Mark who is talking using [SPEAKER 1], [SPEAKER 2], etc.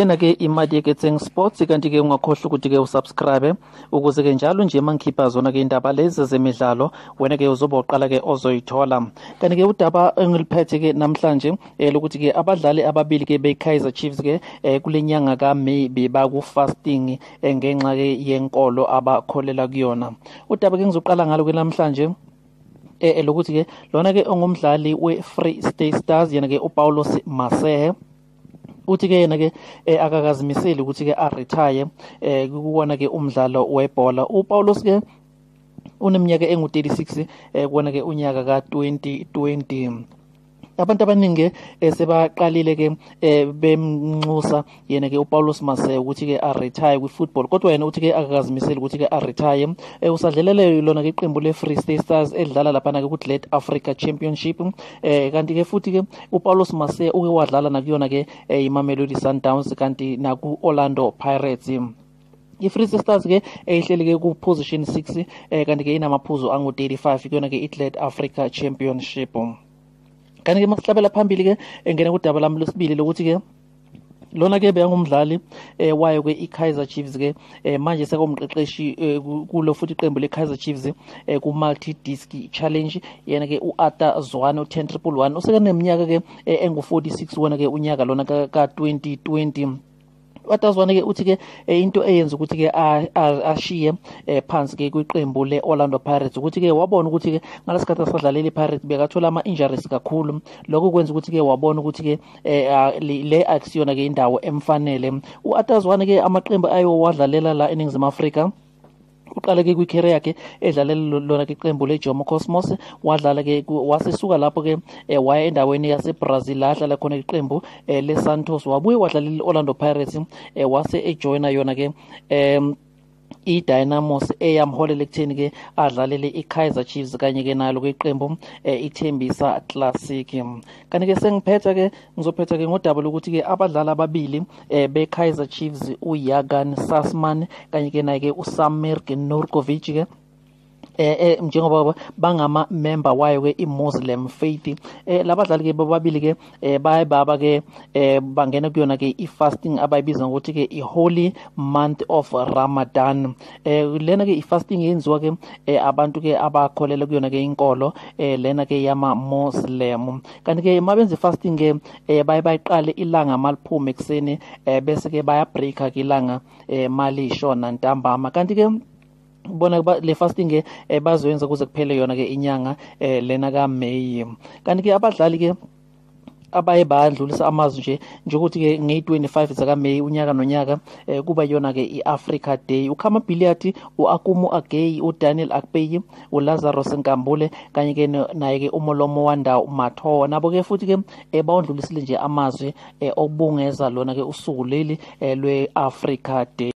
[SPEAKER 1] Lena ke iMadieketseng Sports, kanti ke ungakhohlwa ukuthi ke usubscribe ukuze ke njalo nje mangikhipha zona ke indaba lezi zemidlalo wena ke uzoba uqala ke ozoyithola. Kanti ke udaba engiliphethe ke namhlanje lokuthi ke abadlali ababili ke beKaizer Chiefs ke kule nyanga kaMay bebaku fasting ngenxa ke yenkolo abakholela kuyona. Udaba ke ngizoqala ngalo ke namhlanje lokuthi ke lona ke ongumdlali we-Free State Stars yena ke uPaulos Masehe uthi ke yena ke akakazimiseli ukuthi ke a-retire kuwona ke umdlalo webhola. uPaulos ke uneminyaka engu-36 kuwona ke unyaka ka-2020. Abantu abaningi sebaqalile ke bemnxusa yena ke uPaulos Masehe ukuthi ke a-retire kwi-football, kodwa yena uthi ke akakazimiseli ukuthi ke a-retire. Usadlelele lona ke iqembu le-Free State Stars edlala laphana ke ku-Glad Africa Championship. Kanti ke futhi ke uPaulos Masehe uke wadlala nakuyona ke iMamelodi Sundowns kanti naku-Orlando Pirates. I-Free State Stars ke ehleli ke ku position 6 kanti ke inamaphuzu angu-35 kuyona ke i-Glad Africa Championship. Kanti ke masihlabela phambili ke engena kudaba lami lwesibili lokuthi ke lona ke beyangumdlali wayo ke iKaizer Chiefs ke manje sekomqeqeshi kulo futhi iqembu leKaizer Chiefs ku Multi Disc Challenge yena ke uArthur Zwane u-10111 usekaneminyaka ke engu-46 wona ke unyaka lona ka 2020. uArthur Zwane ke uthi ke into eyenza ukuthi ke ashiye phansi ke kwiqembu leOrlando Pirates ukuthi ke wabona ukuthi ke ngalesikhathi asadlalela iPirates bekathola ama injuries kakhulu. Lokho kwenza ukuthi ke wabona ukuthi ke le akusiyona ke indawo emfanele. uArthur Zwane ke amaqembu ayo wadlalela la eNingizimu Afrika, uqale ke kwi-career yakhe edlalela lona ke iqembu leJomo Cosmos, wadlala ke wasesuka lapho ke waya endaweni yaseBrazil la adlala khona iqembu leSantos, wabuye wadlalela i-Orlando Pirates, wase ejoyina yona ke iDynamos eyamholela ekutheni ke adlalele iKaizer Chiefs kanye ke nalo kweqembu iThembisa Classic. Kanti ke sengiphetha ke ngizophetha ke ngodaba lokuthi ke abadlali ababili beKaizer Chiefs uYagan Sasman kanye ke naye ke uSamir Nurkovic ke njengoba bangama member wayo ke iMuslim faith, labadlali ke bobabili ke baye baba ke bangena kuyona ke ifasting abayibiza ngokuthi ke iHoly Month of Ramadan. Lena ke ifasting yenziwa ke abantu ke abakholela kuyona ke inkolo lena ke yama Muslim. Kanti ke mabenze fasting ke baye bayiqale ilanga maliphume ekseni bese ke baya breaka ke ilanga malishona ntambama. Kanti ke bona le fasting ke bazoyenza kuze kuphele yona ke inyanga lena kaMay. Kanti ke abadlali ke abaye badlulisa amazwi nje njengokuthi ke nge-25 zakaMay unyaka nonyaka kuba yona ke iAfrica Day. uKhama Billiat, uAkumu Agay, uDaniel Akpeyi, uLazarus Nkambule kanye ke naye ke uMolomo Wandawo Mathoa nabo ke futhi ke bawudlulisile nje amazwi okubungeza lona ke usuku leli lweAfrica Day.